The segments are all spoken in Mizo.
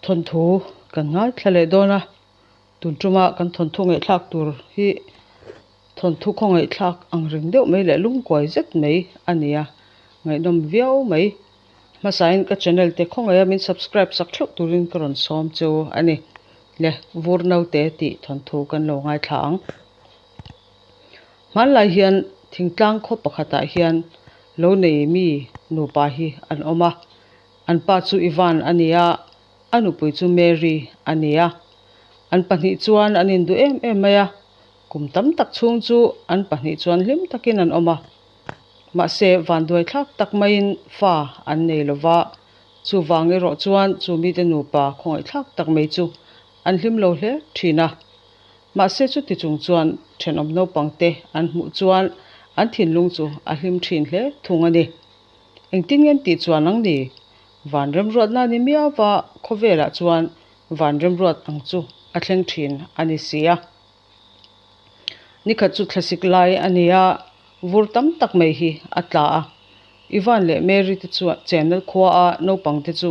Thawnthu kan ngaithla leh dawn a, tun tuma kan thawnthu ngaihthlak tur hi thawnthu khawngaihthlak ang reng deuh mai leh lungkuai zet mai a ni a, ngaihnawm viau mai. Hmasain ka channel te khawngaih a min subscribe sak theuh turin ka rawn sawm cheu a ni. Le vur naute tih thawnthu kan lo ngaithla ang. Hmanlai hian thingtlang khaw pakhatah hian lo nei mi nupa hi an awm a, an pa chu Ivan a ni a, a nupui chu Mary a ni a. An pahnih chuan an induh em em mai a, kum tam tak chhung chu an pahnih chuan hlim takin an awm a. Mahse, vanduaithlak tak maiin fa an nei lo va, chuvang erawh chuan chu mite nupa khawngaihthlak tak mai chu an hlim lo hle thin a. Mahse, chuti chung chuan thenawm naupangte an hmuh chuan an thinlung chu a hlim thin hle thung a ni. Engtin nge an tih chuan ang ni? Van remruatna ni miau va, khawvelah chuan van remruat ang chu a thleng thin a ni si a. Nikhat chu thlasik lai a ni a, vur tam tak mai hi a tla a. Ivan leh Mary te chuan chenna khua a naupang te chu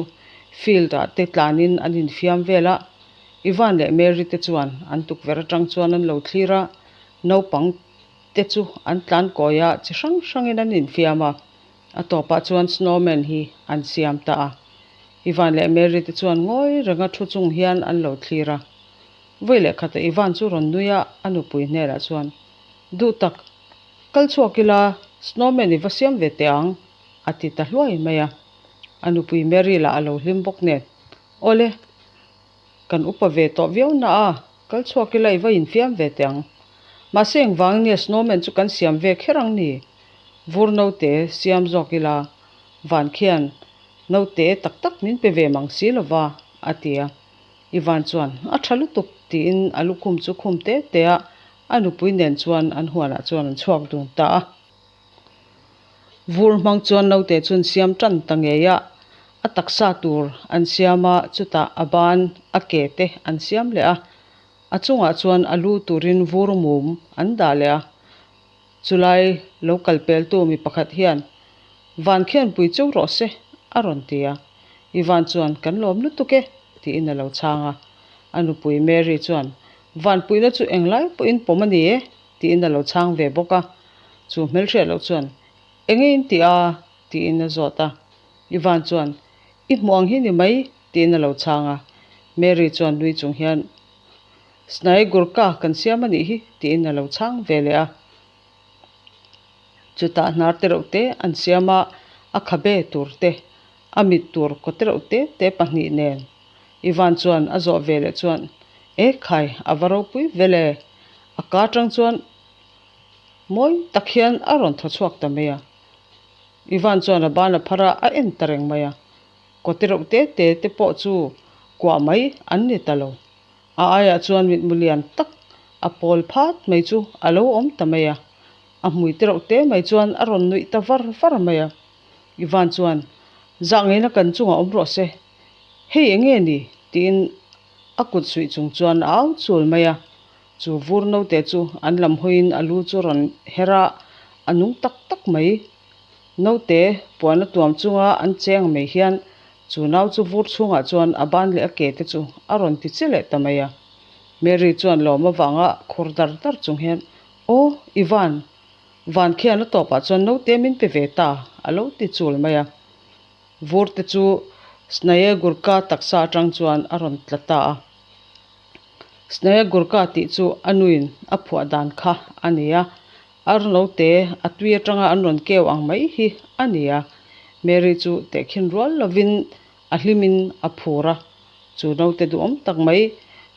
field ah te tlanin an infiam vel a. Ivan leh Mary te chuan an tukverh atang chuan an lo thlir a, naupang te chu an tlan kawi a, chi hrang hrangin an infiam a. A tawpah chuan snowman hi an siam ta a. Ivan leh Mary te chuan ngawi renga thu chung hian an lo thlir a. Vawi leh khatah Ivan chu rawn nui a, a nupui hnenah chuan, Duh tak, kal chhuak ila, snowman i va siam ve teh ang, a ti ta hluai mai a. A nupui Mary lah a lo hlim bawk nen, Awle, kan upa ve tawh viau na a, kal chhuak ila i va infiam ve teh ang. Mahse engvang nia snowman chu kan siam ve kher ang ni? Vur naute siam zawk ila, van khian naute tak tak min pe ve mang si lova, a ti a. Ivan chuan, A tha lutuk, tiin a lukhum chu khum te te a, a nupui nen chuan an huanah chuan an chhuak dun ta a. Vur hmang chuan naute chu an siam tan ta ngei a, a taksa tur an siam a, chutah a ban, a ke te an siam leh a, a chungah chuan a lu turin vur mum an dah leh a. Chulai lo kal peltu mi pakhat hian, Van khian pui cheu rawh se, a rawn ti a. Ivan chuan, Kan lawm lutuk e, tiin a lo chhang a. A nupui Mary chuan, Van puihna chu englai pawhin pawm a ni e, tiin a lo chhang ve bawk a. Chu hmelhriat loh chuan, Enge in ti a? tiin a zawt a. Ivan chuan, I hmuh ang hi ni mai, tiin a lo chhang a. Mary chuan nui chung hian, Snai Gurkha kan siam a nih hi, tiin a lo chhang ve leh a. Chutah hnar te reuh te an siam a, a khabe tur te, a mit tur kaw te reuh te te pahnih nen. Ivan chuan a zawh ve leh chuan, E khai, a va ropui vel e! A ka atang chuan mawi tak hian a rawn thaw chhuak ta mai a. Ivan chuan a ban a phar a, a en ta reng mai a. Kaw te reuh te te te pawh chu kuah mai an ni ta lo. A aiah chuan mitmu lian tak a pawl phat mai chu a lo awm ta mai a, a hmui te reuh te mai chuan a rawn nuih ta var var mai a. Ivan chuan, Zah ngeina kan chungah awm rawh se, hei eng nge ni? tiin a kut suih chung chuan a au chul mai a. Chu vur naute chu an lam hawiin a lu chu rawn her a, a nung tak tak mai. Naute puan a tuam chunga an cheng mai hian Chu nau chu vur chhungah chuan a ban leh a ke te chu a rawn ti che leh ta mai a. Mary chuan lawm avanga khur dar dar chung hian, Aw, Ivan, van khian a tawpah chuan naute min pe ve ta, a lo ti chul mai a. Vur te chu Snaye Gurka taksa atang chuan a rawn tla ta a. Snaye Gurka tih chu a nuin a phuah dan kha a ni a. Ar naute a tui atanga an rawn keu ang mai hi a ni a, Mary chu tehkhin rual lovin a hlimin a phur a, chu naute duhawm tak mai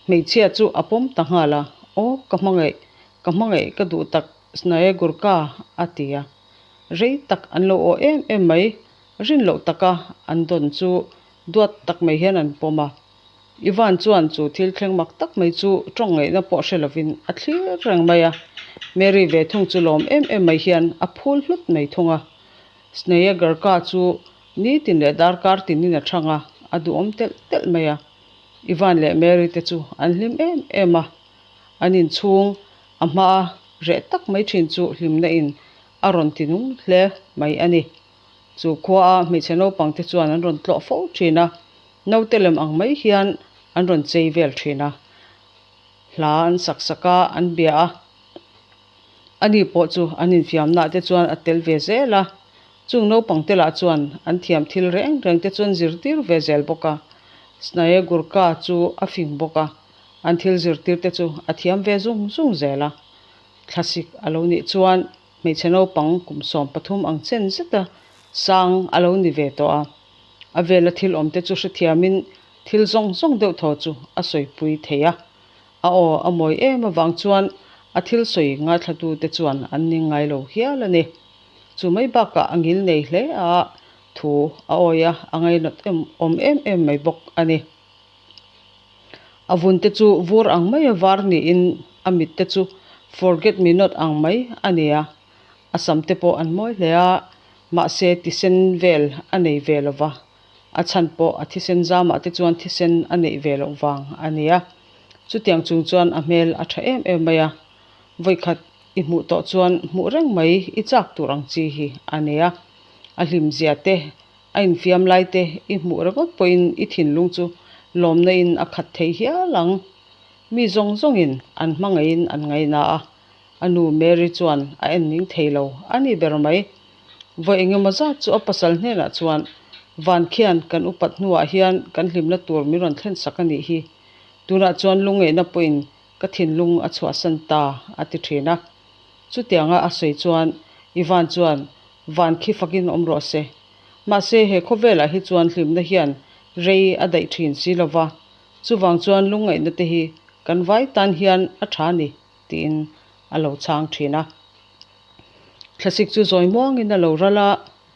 hmeichhia chu a pawm ta nghal a, Aw ka hmangaih, ka hmangaih ka duh tak Snae Gurka a ti a, rei tak an lo aw em em mai, rin loh taka an dawn chu duat tak mai hian an pawm a. Ivan chuan chu thil thleng mak tak mai chu tawng ngaihna pawh hre lovin a thlir reng mai a. Mary ve thung chu lawm em em mai hian a phul hlut mai thung a. Sneha Garka chu nitin leh darkar tinin a chhang a, a duhawm telh telh mai a. Ivan leh Mary te chu an hlim em em a. An inchhung a hmaa reh tak mai thin chu hlimna in a rawn ti nung hle mai a ni. Chu khua a hmeichhe naupang te chuan an rawn tlawh fo thin a. Naute lem ang mai hian an rawn chei vel thin a, hla an sak sak a, an bia a. Ani pawh chu an infiamnaah te chuan a tel ve zel a, chung naupang te lah chuan an thiam thil reng reng te chu an zirtir ve zel bawk a. Snayegurka chu a fing bawk a, an thil zirtir te chu a thiam ve zung zung zel a. Thlasik a lo nih chuan hmeichhe naupang kum 13 ang chen zeta sang a lo ni ve tawh a. A vela thil awm te chu hrethiamin thil zawng zawng deuh thaw chu a sawipui thei a. A aw a mawi em avang chuan a thil sawi ngaithlatute chuan an ning ngai lo hial a ni. Chu mai bakah a ngil nei hle a, thu a awi a, a ngainawt em awm em em mai bawk a ni. A vun te chu vur ang mai a var niin a mit te chu forget me not ang mai a ni a. A sam te pawh an mawi hle a, mahse tisen vel a nei ve lo va, a chhan pawh a thisen zamah te chuan thisen a neih ve loh vang a ni a. Chutiang chung chuan a hmel a tha em em mai a, vawikhat i hmuh tawh chuan hmuh reng mai i chak tur ang chi hi a ni a. A hlimzia te, a infiam lai te i hmuh ringawt pawhin i thinlung chu lawmna in a khat thei hial ang. Mi zawng zawngin an hmangaihin an ngaina a, A nu Mary chuan a en ning thei lo a ni ber mai. Vawi engemaw zat chu a pasal hnenah chuan, Van khian kan upat hnuah hian kan hlimna tur min rawn thlen sak a nih hi. Tunah chuan lungngeihna pawhin ka thinlung a chhuahsan ta, a ti thin a. Chutianga a sawi chuan Ivan chuan, Van khi fakin awm rawh se. Mahse he khawvelah hi chuan hlimna hian rei a daih thin si lova, chuvang chuan lungngaihna te hi kan vai tan hian a tha ni. tiin a lo chhang thin a. Thlasik chu zawi muangin a lo ral a,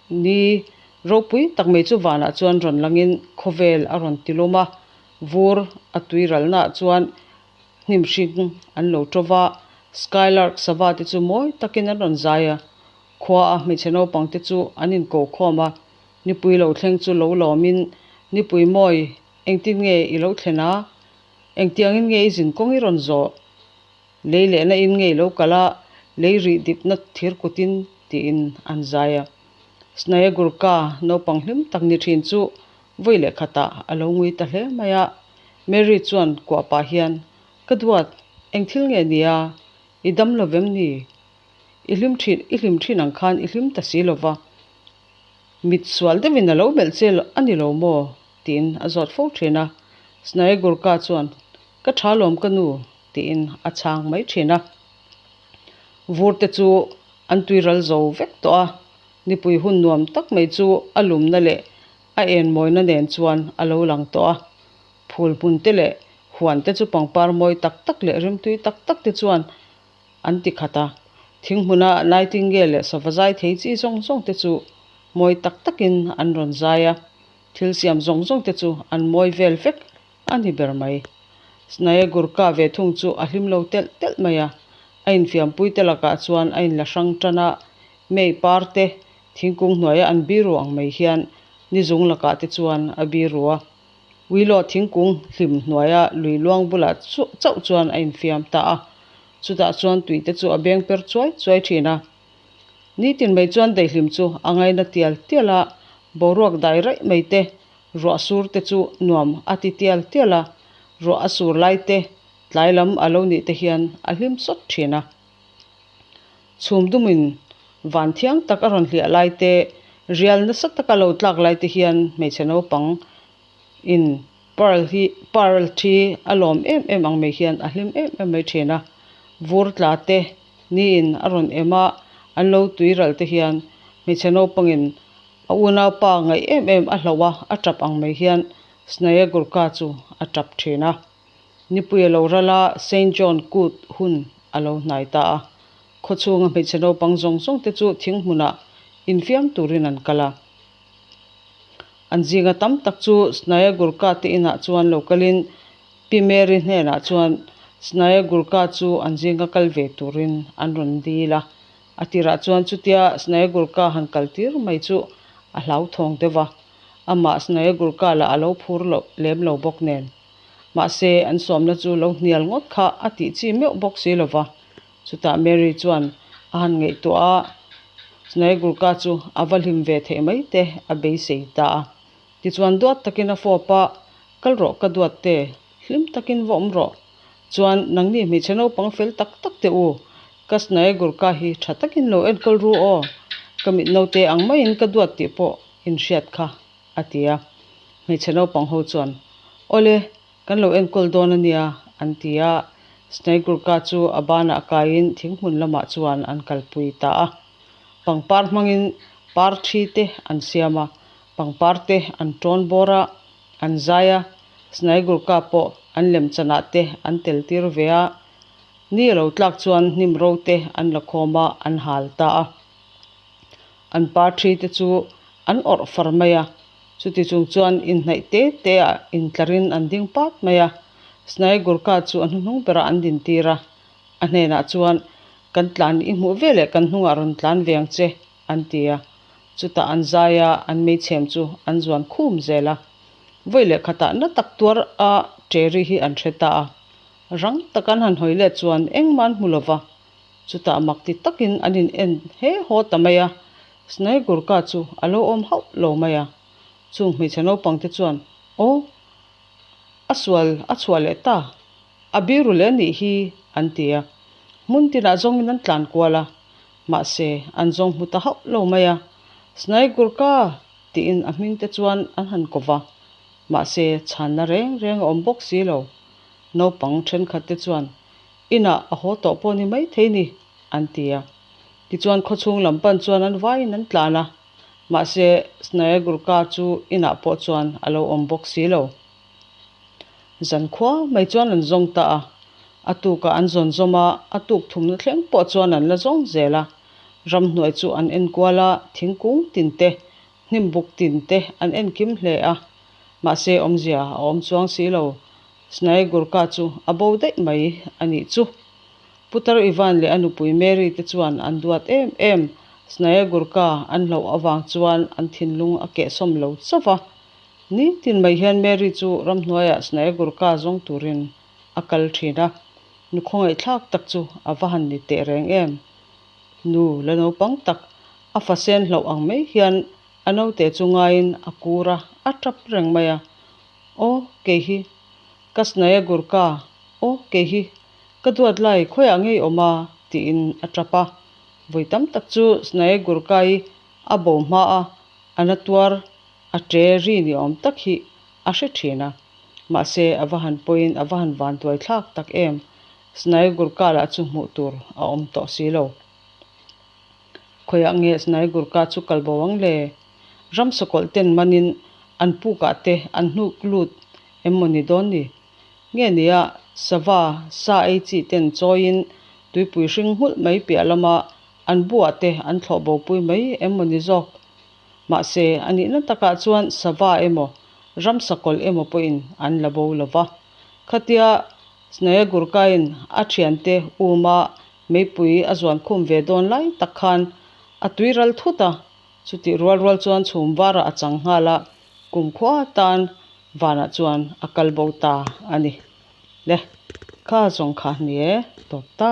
ni ropui tak mai chu vanah chuan rawn langin khawvel a rawn ti lawm a, vur a tui ralnaah chuan hnim hring an lo to va, skylark sava te chu mawi takin an rawn zai a, khua a hmeichhe naupang te chu an inko khawm a, nipui lo thleng chu lo lawmin nipui mawi engtin nge i lo thlen a? Engtiangin nge i zin kawng i rawn zawh? Lei lehna in nge i lo kal a, lei rih dipna thir kutin tiin an zai a. Snayagurka naupang hlim tak ni thin chu vawi leh khatah a lo ngui ta hle mai a. Mary chuan kuah pah hian, Ka duat, eng thil nge nia? I dam lo vem ni? I hlim thin, i hlim thin ang khan i hlim ta si lo va. Mit sual deuhin a lo melh che a ni lo maw? tiin a zawt fo thin a. Snayagurka chuan, Ka tha lawm ka nu, tiin a chhang mai thin a. Vur te chu an tui ral zo vek tawh a, nipui hun nuam tak mai chu a lumna leh a en mawina nen chuan a lo lang tawh a. Phul hmun te leh huan te chu pangpar mawi tak tak leh rimtui tak tak te chuan an ti khat a. Thing hmuna nightingale leh sava zai thei chi zawng zawng te chu mawi tak takin an rawn zai a, thil siam zawng zawng te chu an mawi vel vek a ni ber mai. Snayagurka ve thung chu a hlim lo telh telh mai a, a infiampui te lakah chuan a inla hrang tan a, May par te thingkung hnuaia an biru ang mai hian ni zung lakah te chuan a biru a. Willow thingkung hlim hnuaia lui luang bulah chauh chuan a infiam ta a, chutah chuan tui te chu a beng per chuai chuai thin a. Nitin mai chuan daihlim chu a ngaina tial tial a, boruak dai raih mai te, ruah sur te chu nuam a ti tial tial a, ruah a sur lai te, tlai lam a lo nih te hian a hlim sawt thin a. Chhum dumin van thiang tak a rawn hliah lai te, rial nasa taka lo tlak lai te hian hmeichhe naupang in pearl hi pearl thi a lawm em em ang mai hian a hlim em em mai thin a. Vur tla te niin a rawn em a, an lo tui ral te hian hmeichhe naupangin a unaupa ngaih em em a hlauh a, a tap ang mai hian Snayagurka chu a tap thin a. Nipui a lo ral a, Saint John kut hun a lo hnai ta a. Khawchhunga hmeichhe naupang zawng zawng te chu thing hmunah infiam turin an kal a. An zinga tam tak chu Snaya Gurkha te inah chuan lo kalin Pi Mary hnenah chuan Snaya Gurkha chu an zinga kal ve turin an rawn dil a. A tirah chuan chutia Snaya Gurkha han kal tir mai chu a hlauthawng deuh va, amah Snaya Gurkha lah a lo phur loh lem lo bawk nen. Mahse, an sawmna chu lo hnial ngawt kha a tih chi meuh bawk si lo va. Chutah Mary chuan a han ngaihtuah a, Snai Gurkha chu a va hlim ve theih mai te a beisei ta a. Tichuan duat takin a fawp a, Kal rawh ka duat te, hlim takin va awm rawh. Chuan nangni hmeichhe naupang fel tak tak teh u, ka Snayagurka hi tha takin lo enkawl ru aw, ka mit naute ang maiin ka duat tih pawh in hriat kha, a ti a. Hmeichhe naupang ho chuan, Awle, kan lo enkawl dawn a nia, an ti a. Snayagurka chu a banah kaiin thinghmun lamah chuan an kalpui ta a. Pangpar hmangin par thi te an siam a, pangpar te an tawn bawr a, an zai a, Snayagurka pawh an lemchanah te an tel tir ve a. Ni a lo tlak chuan hnim ro te an la khawm a, an hal ta a. An par thi te chu an awrh far mai a, chuti chung chuan inhnaih te te ah intlarin an ding pat mai a. Snayagurka chu a hnuhnung berah an din tir a, A hnenah chuan, Kan tlan i hmuh veleh kan hnungah rawn tlan ve ang che, an ti a. Chutah an zai a, an meichhem chu an zuan khum zel a. Vawi leh khatah na tak tuar a ṭeri hi an hre ta a. Rang taka an han hawi let chuan engmah an hmu lo va. Chutah mak ti takin an in en he haw ta mai a. Snai Gurkha chu a lo awm hauh lo mai a. Chung hmeichhe naupang te chuan, Aw, a sual a chhuah leh ta. A biru leh anih hi an ti a, hmun tinah zawngin an tlan kual a, mahse an zawng hmu ta hauh lo mai a, Snai Gurkha tiin a hming te chuan an han ko va, mahse chhanna reng reng a awm bawk si lo. Naupang thenkhat te chuan inah a haw tawh pawh ni mai thei ni an ti a, tichuan khawchhung lam pan chuan an vaiin an tlan a, mahse Snai Gurkha chu inah pawh chuan a lo awm bawk si lo. Zan khua mai chuan an zawng ta a, a tukah an zawn zawm a, a tuk thumna thleng pawh chuan an la zawng zel a. Ramhnuai chu an en kual a, thingkung tin te, hnim buk tin te an en kim hle a. Mahse awmzia a awm chuang si lo, Snai Gurkha chu a bo daih mai a nih chu. Putar Ivan leh a nupui Mary te chuan an duat em em, Snai Gurkha an hlauh avang chuan an thinlung a kehsawm lo chauh va. Nitin mai hian Mary chu ramhnuaiah Snai Gurkha zawng turin a kal thin a, nu khawngaihthlak tak chu a va han ni teh reng em. Nu la naupang tak, a fa sen hlauh ang mai hian a naute chu ngaiin a kur a, a tap reng mai a. Aw, kei hi ka Snai Gurkha, aw, kei hi ka duat lai khawiah ngei awm a, tiin a tap a. Vawi tam tak chu Snai Gurkha-i a bo hma a, a na tuar A ṭe ri ni awm tak hi a hre ṭhin a, mahse a va han pawiin a va han vantuai thlak tak em, Snai Gurkha lah chu hmuh tur a awm tawh si lo. Khawiah nge Snai Gurkha chu kal bo ang le? Ram sakawlh ten manin an pukah te an hnuk lut em maw ni dawn ni? Nge nia sava sa ei chi ten chawiin tuipui hring nghulh mai piah lama an buah te an thlawh bopui mai em maw ni zawk? Mahse, a nihna takah chuan sava emaw, ramsa kawlh emaw pawhin an la bo lo va. Khatia Snaya Gurkha-in a thiante uma meipui a zuan khum ve dawn lai tak khan a tui ral thut a, chutih rual rual chuan chhum varah a chang nghal a, kumkhua tan vanah chuan a kal bo ta a ni. Le, kha zawng kha ni e, tawp ta.